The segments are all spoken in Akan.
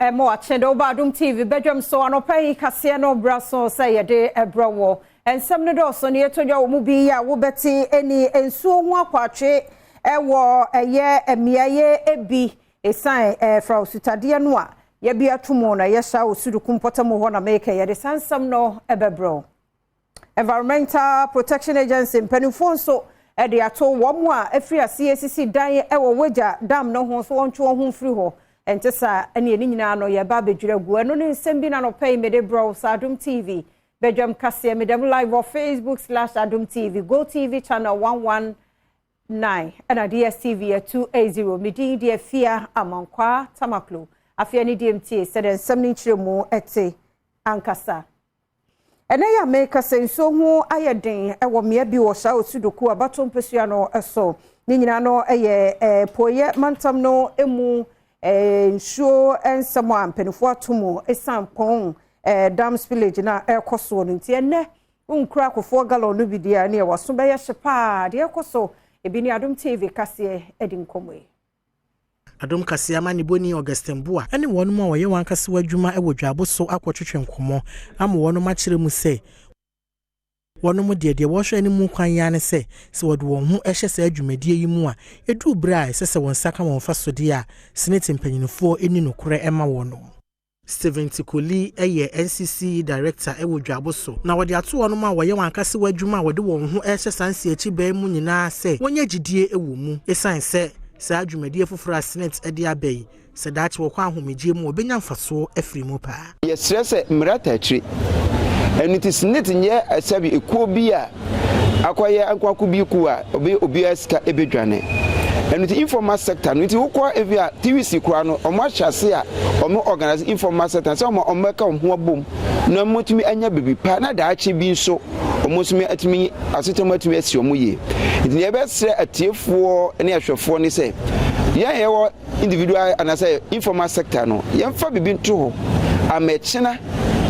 Ɛmo akyɛ de woba Adom TV badwam so anɔpa yi, kaseɛ no bra so sɛ yɛde ɛbrɛ wɔ nsɛm no dɔɔso ne yɛtɔ dwa wɔ mu bi a wobɛte ɛni nsuo ho akɔatwe ɛwɔ ɛyɛ mmeaeɛ ebi ɛsan ɛfra osutadeɛ no a yɛbi ato mu na yɛhyɛ Osuduku mpɔtam hɔ na meka yɛde saa nsɛm no ɛbɛbrɛ. Environmental Protection Agency mpanimfoɔ nso ɛde ato wɔn a afiri aseɛ sisi dan ɛwɔ Weija Dam no ho so wɔntwe wɔn ho mfiri hɔ. Ɛnte saa ɛne ɛne nyinaa no yɛba abɛdwira gu. Ɛno ne nsɛm bi na nɔpɛ yi mede brɛ wo sɛ Adom TV badwam kaseɛ. Medam live wɔ Facebook/Adom TV, Go TV channel 119 ɛna DSTV yɛ 280. Medin deɛ Fia Amankwaa Tamaklo. Afei ne deɛ mtie sɛdeɛ nsɛm no nkyerɛ mu ɛte ankasa. Ɛnɛ yɛ ameka sɛ nsuo ho ayɛ den ɛwɔ mmea bi wɔ saa Osudoku abato mpasua no so. Ne nyinaa no ɛyɛ poyɛ mantam no emu nsuo nsɛm a mpanimfoɔ ato mu ɛsan pɔn dam spillage na ɛrekɔ soɔ no. Nti ɛnɛ nkura akofoɔ gallon no bi deɛ ne ɛwɔ so bɛyɛ hye paa. Deɛ ɛkɔ so ebi ne Adom TV kaseɛ ɛdi nkɔmmɔ yi. Adom Kaseɛ amanebɔni Augustin Boa ne wɔn a wɔyɛ wɔn ankasa adwuma wɔ dwabo so akɔtwetwe nkɔmmɔ ama wɔn akyerɛ mu sɛ wɔn deɛ wɔhwɛ anim kwan ya ne sɛ wɔde wɔn ho hyɛ saa dwumadie yi mu a, ɛduru berɛ a ɛsɛ sɛ wɔn nsa ka wɔn mfasodeɛ a, SSNIT mpanyinfoɔ ani nokorɛ ma wɔn. Stephen Tikoli yɛ NCC director wɔ dwabo so na wɔde ato wɔn a wɔyɛ wɔn ankasa wɔ adwuma a wɔde wɔn ho hyɛ saa nsiakyi bɛn mu nyinaa sɛ wɔnyɛ gyidie wɔ mu, ɛsiane sɛ saa dwumadie foforɔ a SSNIT de aba yi, sɛ daakye wɔkɔ ahomegye mu, wɔbɛnya mfasoɔ afiri mu paa. Yɛsrɛ sɛ mmara ta akyire, ɛno nti SSNIT nyɛ sɛbi ekuo bi a akɔyɛ nkwako bi ku a obi obiara sika ebedwane. Ɛno nti informal sector no nti wokɔ ebi a TVC koraa no, ɔmo ahyɛ ase a ɔmo organize informal sector sɛ ɔmo bɛka ɔmo ho abom na ɔmo tumi anya bibi pa na daakye bi nso ɔmo nso atumi asetɛm atumi asi ɔmo yie. Nti nea yɛbɛsrɛ atiefoɔ ne ahwɛfoɔ ne sɛ yɛn yɛwɔ individual anaasɛ informal sector no, yɛmfa bibi nto hɔ amɛkyena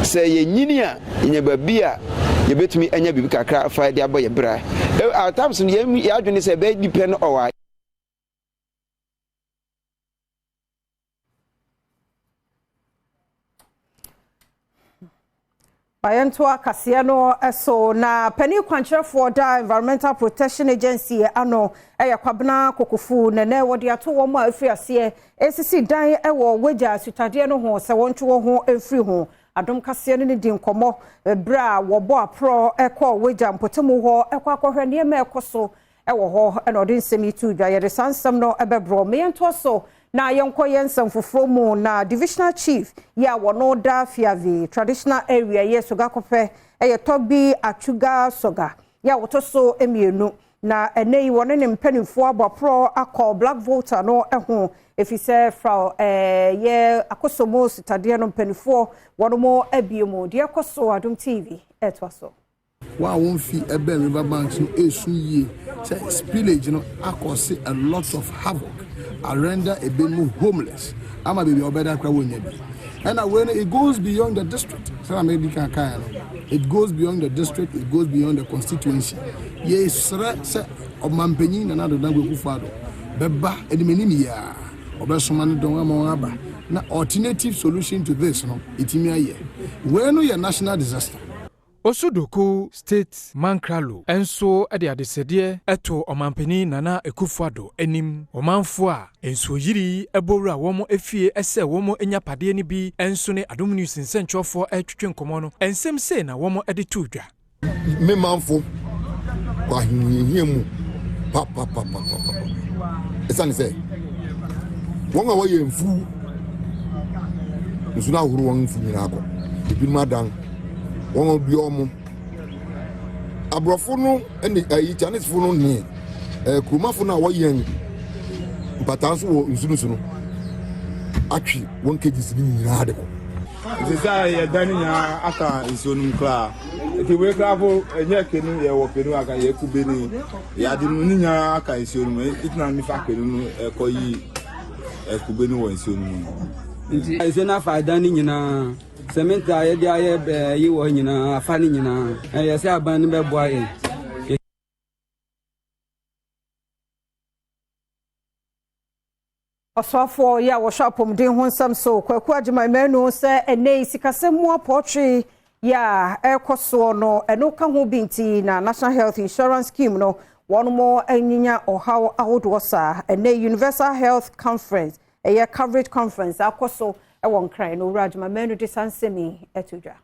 sɛ yɛnyini a yɛnya baabi a yɛbɛtumi anya biribi kakra afa de abɔ yɛ bra. At times no yɛn yɛadwene sɛ ɛbɛyɛ depend ɔwɔ Bayɛnto akaseɛ no so na panin kwankyerɛfoɔ da Environmental Protection Agency ano ɛyɛ Kwabena Kokofu nɛnɛ wɔde ato wɔn a efiri aseɛ esisi dan ɛwɔ Weija asutadeɛ no ho sɛ wɔntwe wɔn ho mfiri ho. Adom kaseɛ no ne di nkɔmmɔ berɛ a wɔbɔ aporɔ ɛkɔ Weija mpɔtamu hɔ ɛkɔ akɔhwɛ nneɛma ɛkɔ so ɛwɔ hɔ, ɛna ɔde nsɛm yi to dwa. Yɛde saa nsɛm no ɛbɛborɔ mmeyɛntoa so na yɛnkɔ yɛn nsɛm foforɔ mu. Na divisional chief yi a wɔno da Fiavi Traditional Area yɛ Sogakɔpɛ ɛyɛ Tɔgbi Atsuga Soga yɛ a wɔtɔ so mmienu, na ɛnɛ yi wɔne ne mpanimfoɔ abɔ aporɔ akɔ Black Volta no ho, ɛfiri sɛ fra yɛ Akosombo sitadeɛ no mpanimfoɔ wɔn mo abie mu. Deɛ ɛkɔ so, Adom TV ɛtoa so. Wɔn a wɔn fi ɛbɛn river banks no esu yie sɛ spillage no akɔse a lot of havoc, arender ebinom homeless ama beebi a ɔbɛda kora wɔnya bi. Ɛna wei no, it goes beyond the district. Sɛ na mɛdi kan kan no, it goes beyond the district, it goes beyond the constituency. Yɛsrɛ sɛ ɔmanpanyin Nana Addo Dankwa Akufo-Addo bɛba anim anim yia, ɔbɛsoma ne dɔn ama wɔn aba na alternative solution to this no ɛtumi ayɛ. Wei no yɛ national disaster. Osudoku State Mankralo nso de adesɛdeɛ to Ɔmampanin Nana Akufo-Addo anim. Ɔmanfoɔ a nsuoyiri bɔwura wɔn efie sɛ wɔn nyapadeɛ no bi nso ne Adom News nsɛntwerɛfoɔ retwetwe nkɔmmɔ no, nsɛm sei na wɔn de to dwa. Me manfo kɔ ahohiahia mu papapapapapa ɛsiane sɛ wɔn a wɔyɛ mfuw nsu no ahoro wɔn mfu nyinaa kɔ, ebinom adan wɔn a dua wɔn aborɔfo no ne ayi Chinesefo no ne kuromafo no a wɔyɛn mpataa nso wɔ nsu no so no atwe wɔn cages no nyinaa de kɔ. Nti sɛ yɛda no nyinaa aka nsuo no mu koraa, nti wei koraa po ɛnyɛ canoe, yɛwɔ canoe aka yɛ kube ne yɛade no ne nyinaa aka nsuo no mu, nti na mefa canoe no ɛkɔ yi kube no wɔ nsuo no mu. Nti nsuo no afa dan no nyinaa, cement a yɛde ayɛ yi wɔ nyinaa afa no nyinaa. Ɛyɛ sɛ aban no bɛboa yɛn. Ɔsoafoɔ yi a wɔhwɛ apɔmuden ho nsɛm so, Kwaku Agyeman-Manu, sɛ ɛnɛ yi sikasɛm mu apɔtwe yi a ɛrekɔ soɔ no, ɛno ka ho bi nti na National Health Insurance Scheme no wɔn mo anyinya ɔhaw ahodoɔ saa. Ɛnɛ Universal Health Conference, ɛyɛ coverage conference akɔ so ɛwɔ Nkran no, Owura Agyeman-Manu de saa nsɛm yi ɛto dwa.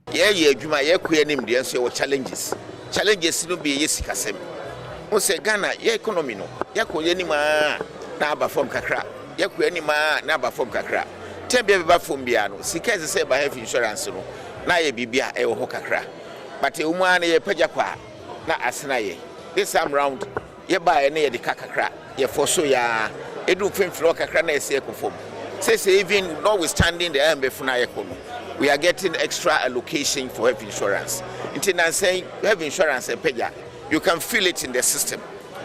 Yɛyɛ adwuma, yɛkɔ anim deɛ, nso yɛwɔ challenges. Challenges no bi yɛ sikasɛm wo sɛ Ghana yɛ economy no, yɛkɔ yɛ anim a na aba fam kakra, yɛkɔ anim a na aba fam kakra. Tɛn bia bɛba fam biara no, sika ɛsɛ sɛ ɛba health insurance no na ayɛ biribi a ɛwɔ hɔ kakra, but ɛwɔ mu ara no, yɛpagya kɔ a na asena yɛ. This time round, yɛbaeɛ no, yɛde ka kakra yɛfɔ so yaa ɛdu mfimfini hɔ kakra na yɛsɛ yɛkɔ fam. Sɛ even notwithstanding the IMF no ayɛkɔ no, we are getting extra allocation for health insurance. Nti nansɛn health insurance ɛpɛgya, you can feel it in the system.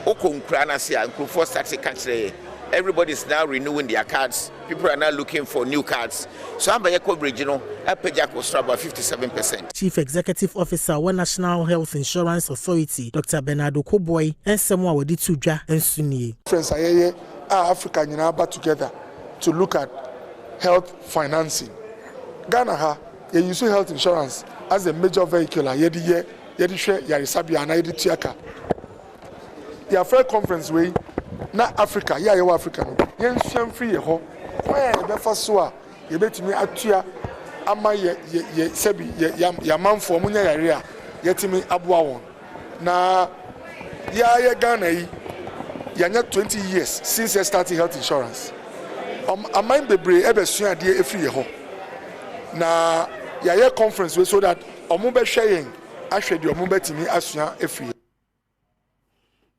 Wokɔ nkura no ase a, nkurɔfoɔ start ka kyerɛ yɛ, everybody is now renewing their cards, people are now looking for new cards. So aba yɛ coverage no apagya kɔ soro about 57%. Chief Executive Officer wɔ National Health Insurance Authority, Dr Bernard Okoe Boye, nsɛm a wɔde to dwa nso nie. Conference a yɛyɛ a Africa nyinaa ba together to look at health financing. Ghana ha, yɛ use health insurance as a major vehicle a yɛde yɛ, yɛde hwɛ yaresabea anaa yɛde tua ka. Yɛafrɛ conference wei na Africa yɛ a yɛwɔ Africa no, yɛnsua mfiri yɛ hɔ kwan a yɛbɛfa so a yɛbɛtumi atua ama yɛ sɛbi yɛ yɛ amanfoɔ mo nya yare a, yɛtumi aboa wɔn. Na yɛayɛ Ghana yi, yɛanyɛ 20 years since yɛ starting health insurance. Aman bebree ɛbɛsua adeɛ efiri yɛ hɔ na yɛayɛ conference wei so that ɔmo bɛhwɛ yɛn ahwɛ deɛ ɔmo bɛtumi asua efiri yɛ.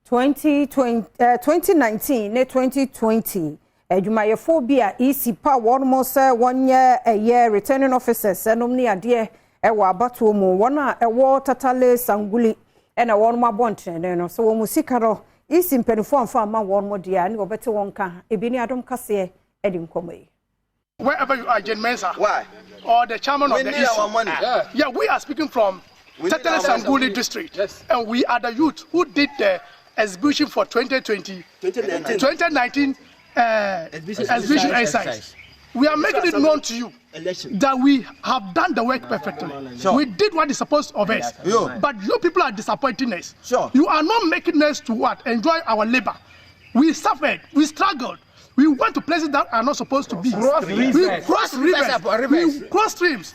2020, 2019 ne 2020 adwumayɛfoɔ bi a EC pa wɔn mo sɛ wɔnyɛ ɛyɛ returning officers ɛnom ne adeɛ ɛwɔ abatoɔ mu, wɔn a ɛwɔ Tatale Sanguli ɛna wɔn mo abɔ ntɛnɛn no so wɔn mu sika no, EC mpanimfoɔ amfa ama wɔn mo deɛ ne wɔbɛte wɔn ka ebi ne Adom kaseɛ ɛde nkɔmɔ yi. Wherever you are, Jane Mensa. Why? Or the chairman We of the need EC. our money. Yeah, we are speaking from We need Tetele our money. Sanguli district. And we are the youth who did the exhibition for 2020, 2019. 2019 exhibition exercise. We are making it known to you Election. that we have done the work perfectly. We did what is supposed of us. Yo. But you people are disappointing us. You are not making us to what? Enjoy our labor. We suffered. We struggled. We went to places that are not supposed to be. Cross We rivers. cross Rivers rivers. upon rivers. We cross streams,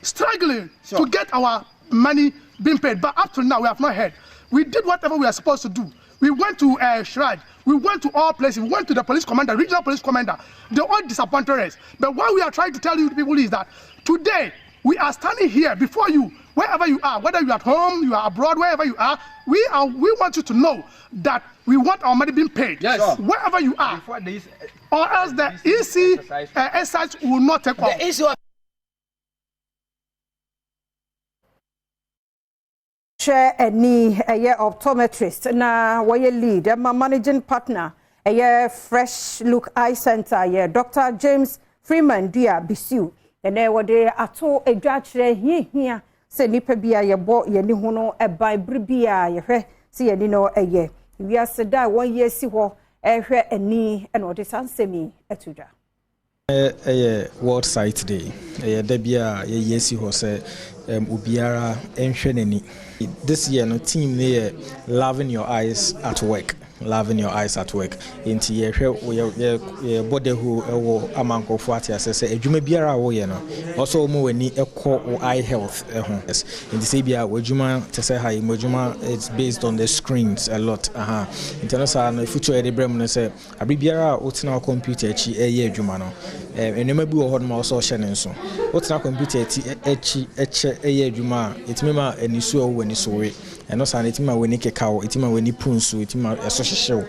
struggling to get our money being paid. But up to now, we have not heard. We did whatever we are supposed to do. We went to CHRAJ. We went to all places. We went to the police commander, regional police commander. They all disappointed us. But what we are trying to tell you people is that today, we are standing here before you, wherever you are, whether you are at home, you are abroad, wherever you are, we want you to know that we want our money being paid. Wherever you are. Or else the EC exercise will not take off. The EC Hwɛ ani, ɛyɛ optometrist na wɔyɛ lead ɛma managing partner ɛyɛ Fresh Look Eye Center, yɛ Dr James Freeman Dua Bisiu, ɛnɛ wɔde ato edwa kyerɛ hiahia sɛ nipa bi a yɛbɔ yɛn ho no ɛban bere bi a yɛhwɛ sɛ yɛn no ɛyɛ wiase da a wɔn yɛ si hɔ ɛhwɛ ani, ɛna ɔde saa nsɛm yi ɛto dwa. Ɛyɛ World Sight Day. Ɛyɛ da bi a yɛyi asi hɔ sɛ obiara nhwɛ n'ani. This year no, theme no yɛ "Loving your eyes at work", "Loving your eyes at work". Nti yɛhwɛ, yɛbɔ dahuro ɛwɔ ama nkurɔfoɔ ate ase sɛ adwuma biara a woyɛ no, ɔsɛ wɔn w'ani ɛkɔ wo eye health ɛho. Nti sɛ bia w'adwuma te sɛ ha yi mo adwuma, it's based on the screens a lot aha. Nti ɛno saa no, efutuo a yɛde brɛ mu no sɛ abere biara a wotena wo computer akyi ɛyɛ adwuma no, nneɛma bi wɔ hɔ nom a wɔsɛ ɔhyɛ ne nso. Wotena computer akyi ɛkyɛ ɛyɛ adwuma a, ɛtumi ma anisuo a ɛwɔ w'ani so we. Ɛno saa no, ɛtumi ma w'ani keka wo, ɛtumi ma w'ani pu nsuo, ɛtumi ma ɛso hyehye wo.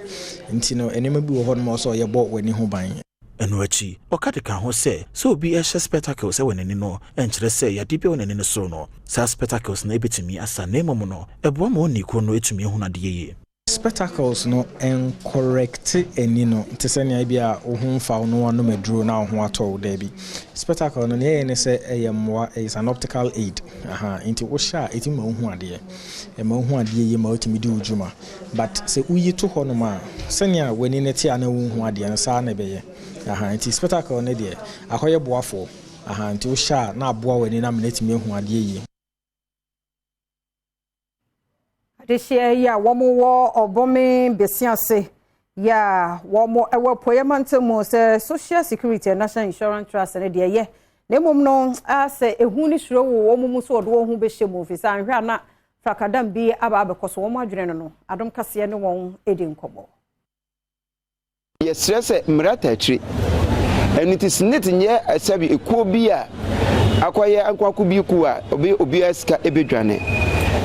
Nti no, nneɛma bi wɔ hɔ nom a wɔsɛ ɔyɛ bɔ w'ani ho ban. Ɛno akyi, ɔka de ka ho sɛ obi ɛhyɛ spectacles ɛwɔ n'ani no, ɛnkyerɛ sɛ yadeɛ bi wɔ n'ani no so no, saa spectacles no ɛbɛtumi asa, na mmom no, ɛboa ma ɔnni koro no ɛtumi ahunu adeɛ yie. Spectacles no ncorrect ani no te sɛ nea bi a wo ho mfa wo no, wanom aduro na wo ho atɔ wo. Daabi, spectacle no, nea ɛyɛ ne sɛ ɛyɛ mmoa, ɛyɛ an optical aid aha. Nti wohyɛ a, ɛtumi ma wohu adeɛ, ɛma wohu adeɛ yie ma wotumi di wo dwuma. But sɛ woyi to hɔ nom a, sɛnea w'ani no te a na wonhu adeɛ no, saa na ɛbɛyɛ. Aha nti spectacle no deɛ akɔyɛ boafoɔ. Aha nti wohyɛ a na aboa w'ani na ama no atumi ahu adeɛ yie. Adehyeɛ yi a wɔn wɔ Ɔbɔme besia ase yi a wɔn wɔ Apueɛ mantam mu sɛ Social Security and National Insurance Trust no deɛ ɛyɛ na mmom no asɛ ehu ne suro wɔ wɔn mu so wɔde wɔn ho bɛhyɛ mu firi sɛ anhwɛ a na frakadam bi aba abɛkɔ so wɔn adwene no no Adom Kaseɛ ne wɔn di nkɔmmɔ. Yɛsrɛ sɛ mmara taa akyire. Ɛno nti SSNIT nyɛ sɛbi ekuo bi a akɔyɛ ankoako bi kuo a obi obiara sika ɛbɛdwane.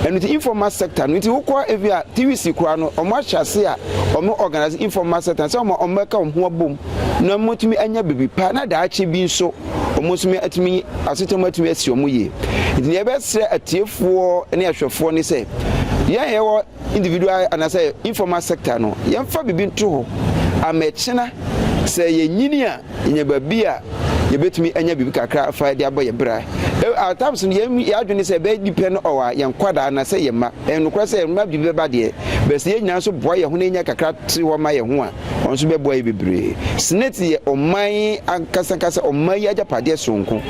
Ɛno nti informal sector no nti wokɔ ebi a TVC koraa no wɔn ahyɛ ase a wɔn organize informal sector sɛ wɔn wɔn bɛka wɔn ho abom na wɔn atumi anya biribi pa na daakye bi nso wɔn nso atumi asetena mu atumi asi wɔn yie. Nti nea yɛbɛsrɛ atiefoɔ ne ahwɛfoɔ ne sɛ yɛn a yɛwɔ individual anaasɛ informal sector no, yɛmfa biribi nto hɔ ama ɛkyena sɛ yɛnyini a, yɛnya baabi a yɛbɛtumi anya biribi kakra afa de abɔ yɛn bra. At times no, yɛn yɛn adwene sɛ ɛbɛyɛ depend on yɛn nkwadaa anaasɛ yɛn mma. Ɛyɛ nokorɛ sɛ yɛn mma biribi bɛba deɛ, but sɛ yɛn nyinaa nso boa yɛn ho na yɛnya kakra te hɔ ma yɛn ho a, Wɔn nso bɛboa yɛ bebree. SSNIT yɛ ɔman ankasankasa, ɔman yi agyapadeɛ soronko.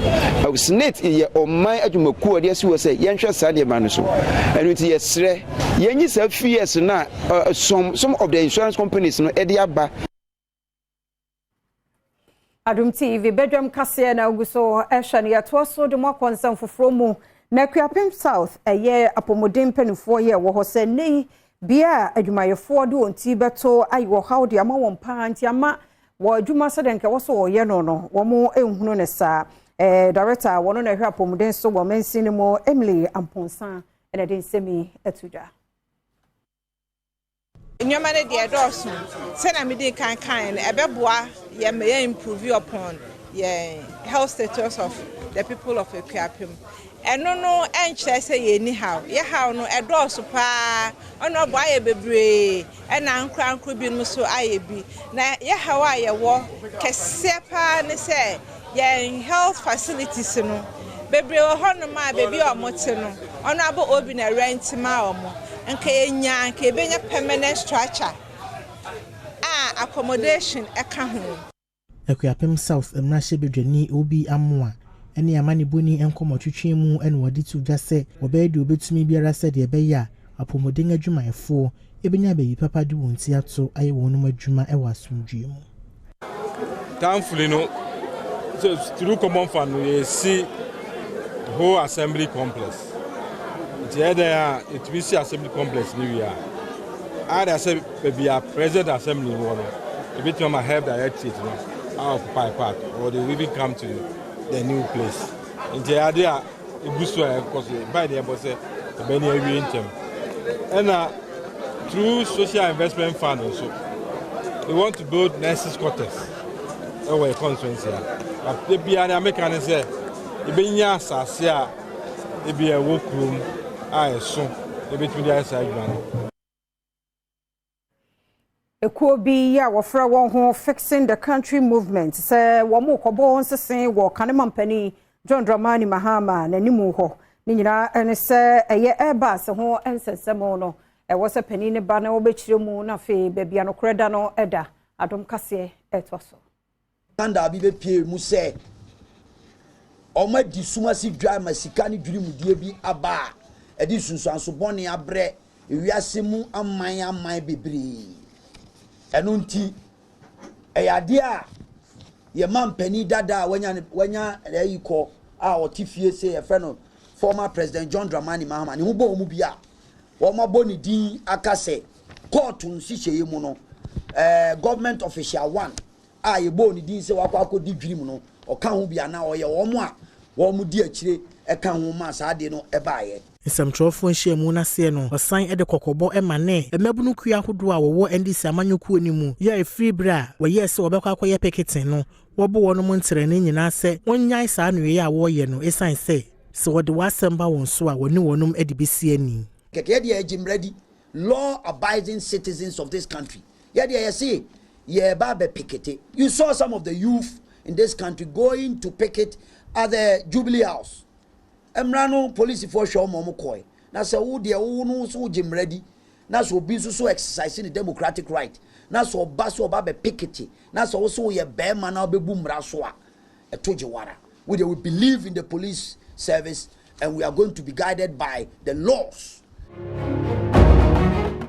SSNIT yɛ ɔman adwumakuo a wɔde asi hɔ sɛ yɛnhwɛ saa nneɛma no so. Ɛno nti yɛsrɛ, yɛnyi saa fees no a some, some of the insurance companies no de aba. Adom TV badwam kaseɛ na ogu so ɛhwɛ no. Yɛtoa so de mo akɔ nsɛm foforɔ mu. Na Akuapem South ɛyɛ apɔmuden mpanimfoɔ yɛ wɔ hɔ sɛ nnɛ yi bea a adwumayɛfoɔ de wɔn ti bɛto ayɛ ɔhaw de ama wɔn paa nti ama wɔ adwuma sɛdeɛ nka ɛwɔ so wɔyɛ no no wɔn nhunu ne saa. Director a wɔn na ɛhwɛ apɔmuden so wɔ mansin no mu Emily Amponsah ɛna ɛde nsɛm yi ato dwa. Nneɛma no deɛ ɛdɔɔso. Sɛnea mede kan kae no, ɛbɛboa yɛn ma yɛn improve upon yɛn health status of the people of Akuapem. Ɛno no ɛnkyerɛ sɛ yɛnni haw. Yɛ haw no ɛdɔɔso paa. Ɔno ɔbɔ ayɛ bebree ɛna ankorankoro binom nso ayɛ bi. Na yɛ haw a yɛwɔ kɛseɛ paa ne sɛ yɛn health facilities no, bebree wɔ hɔnom a baabi a wɔte no, ɔno abɔ obi na rent ma wɔn. Nka yɛnya nka yɛbɛnya permanent structure a accommodation ɛka ho. Akuapem South mmarahyɛbadwani Obi Amoah ne amanebɔni nkɔmmɔtwetwe mu na wɔde to dwa sɛ wɔbɛyɛ deɛ wɔbɛtumi biara sɛdeɛ ɛbɛyɛ a apɔmuden adwumayɛfoɔ bɛnya baabi papa de wɔn ti ato ayɛ wɔn adwuma wɔ asomdwoeɛ mu. Thankfully no, so through Common Fund no yɛsi whole assembly complex. Nti ɛyɛ dɛn a yɛtumi si assembly complex no wie a, ada sɛ baabi a present assembly wɔ no, ebɛtumi ama health directorate no a occupy part or they will even come to the new place. Nti ɛyɛ ade a egu so a ɛkɔ so mpae deɛ ɛbɔ sɛ ɛbɛni awie ntɛm. Ɛna through social investment fund nso, we want to build nurses quarters ɛwɔ yɛ constituency a. But de biara nea meka ne sɛ ebɛnya asase a ebi ɛwɔ kurom a ɛso ebɛtumi de ayɛ saa adwuma no. Ekuo bi a wɔfrɛ wɔn ho Fixing the Country Movement sɛ wɔn rekɔbɔ nsese wɔ Kanema mpanin John Dramani Mahama n'anim hɔ. Ne nyinaa ne sɛ ɛyɛ Airbus ho nsɛnsɛm no ɛwɔ sɛ panin ne ba no wɔbɛkyerɛ mu na afei baabi a nokorɛ da no ɛda. Adom Kaseɛ ɛtoa so. Scandal bi bɛpue mu sɛ wɔadi sum ase dwa ma sika ne dwirimudie bi aba a ɛde nsunsuanso bɔne abrɛ wiase mu aman aman bebree. Ɛno nti, ɛyɛ adeɛ a yɛn mampanin dada a wanya wanya ayi kɔ a ɔte fie sɛ yɛfrɛ no former President John Dramani Mahama ne ho bɔ wɔn bi a wɔabɔ ne din aka sɛ kɔɔto nhyehyɛeɛ mu no ɛɛ government official one a yɛbɔɔ ne din sɛ wakɔ akɔdi dwirim no, ɔka ho bi anaa ɔyɛ wɔn a wɔdi akyire ka ho maa saa adeɛ no baeɛ. Nsɛmtwerɛfoɔ nhyiamu no aseɛ no, ɔsan de kɔkɔbɔ ma ne mmabunu kuo ahodoɔ a wɔwɔ NDC amanyɔkuo no mu yɛ ɛfiri berɛ a wɔyɛɛ sɛ wɔbɛkɔ akɔyɛ picketing no, wɔbɔ wɔnom ntrɛnee nyinaa sɛ wɔnnyae saa nneyɛeɛ a wɔreyɛ no ɛsiane sɛ sɛ wɔde wɔn asɛm ba wɔn so a wɔne wɔnom de bɛsi ani. Kɛkɛ yɛ deɛ yɛgye mmara di, law abiding citizens of this country, yɛ deɛ yɛse yɛreba abɛ pikete. You saw some of the youth in this country going to picket at the Jubilee House. Mmara no polisifoɔ hwɛ wɔn ma wɔn kɔɛ. Na sɛ wo deɛ wo no nso wogye mmara di na sɛ obi nso so exercise ne democratic right Na sɛ ɔba sɛ ɔba bɛ pikiti na sɛ wo sɛ woyɛ bɛrima na wobɛbu mmara so a, ɛto gye wara. We deɛ, we believe in the police service and we are going to be guided by the laws.